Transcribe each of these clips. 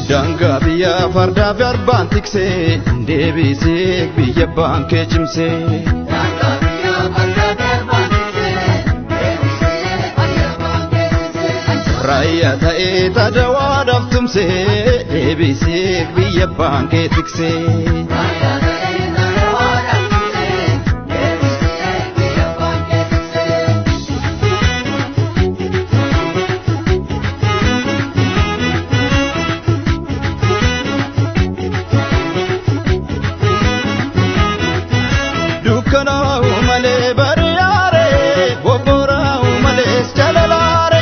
Daangaa biyya fardaa fi arbaan tiksee deebisee biyya baankee cimsee. Daangaa biyya fardaa fi arbaan tiksee deebisee biyya baankee cimsee. Raayyaa ta'ee tadawaadhaaf tumsee deebisee biyya baankee tiksee. Raayyaa ta'ee tadawaadhaaf tumsee deebisee biyya baankee tiksee. Dukkanaa'u malee bari'aare bobboraa'u malees jalalaare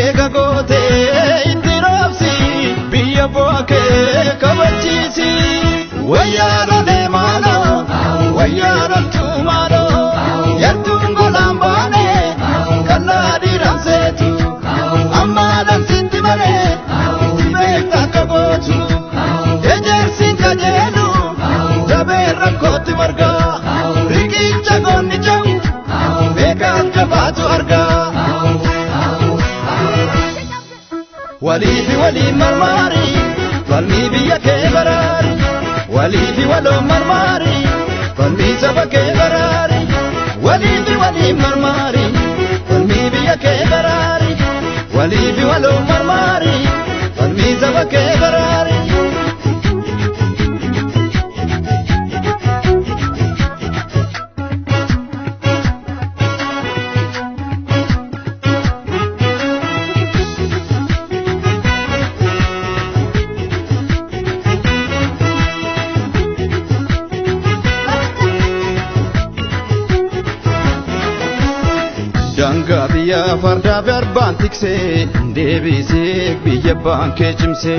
eega gootee itti raabsi biyya bu'aa kabachiisi. Wayyaa lolee maaloo wayyaa loltuu maaloo yartuun golaan baane kallaa dhiiraan seetu ammaadhaan sitti malee si beekta akka gootu ejersiin kajeelu jabeen rakkootti margaa. Riqicha goonni jahu beekaan jabaatu argaa. Waliifi waliin marmaari falmii biyya kee baraari. Waliifi waloon marmaari falmii saba kee baraari. Waliifi waliin marmaari falmii biyya kee baraari. Waliifi waloon marmaari falmii saba kee baraari. Daangaa biyya fardaa fi arbaan tiksee deebisee biyya baankee cimsee.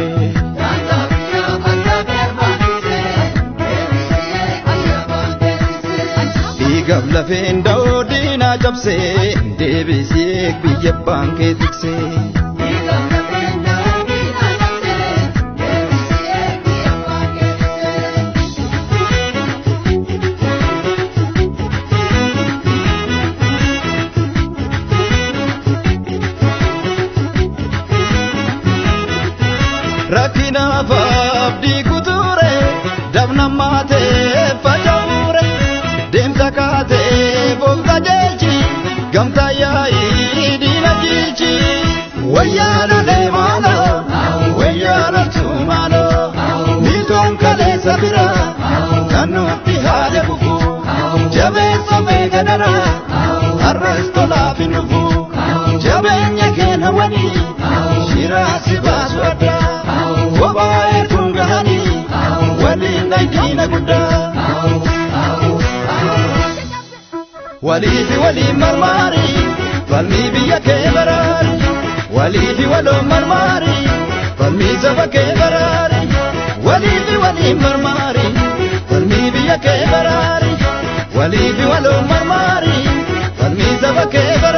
Daangaa biyya fardaa fi arbaan tiksee deebisee biyya baankee tiksee. Dhiigaaf lafeen da'oo diinaa cabsee deebisee biyya baankee tiksee. Dhiigaaf lafeen da'oo diinaa cabsee deebisee biyya baankee tiksee. Rakkinaaf abdii kuture dabnammaatee faca'uure deemsa kaatee boonka jeelchi gamtaa yaa'ii diina jiilchi. Wayyaa lolee maaloo wayyaa loltuu maaloo miiltoon kaleessa bira kan nutti haala bufu jabeessa meeqa dara har'as tolaaf hin dhufu jabeenya keenya wanii shiraa si baasu addaa. Kophaa erguun gahanii waliin dhaydiina guddaa. Waliifi waliin marmaari falmii biyya kee baraari. Waliifi waloon marmaari falmii saba kee baraari. Waliifi waliin marmaari falmii biyya kee baraari. Waliifi waloon marmaari falmii saba kee baraari.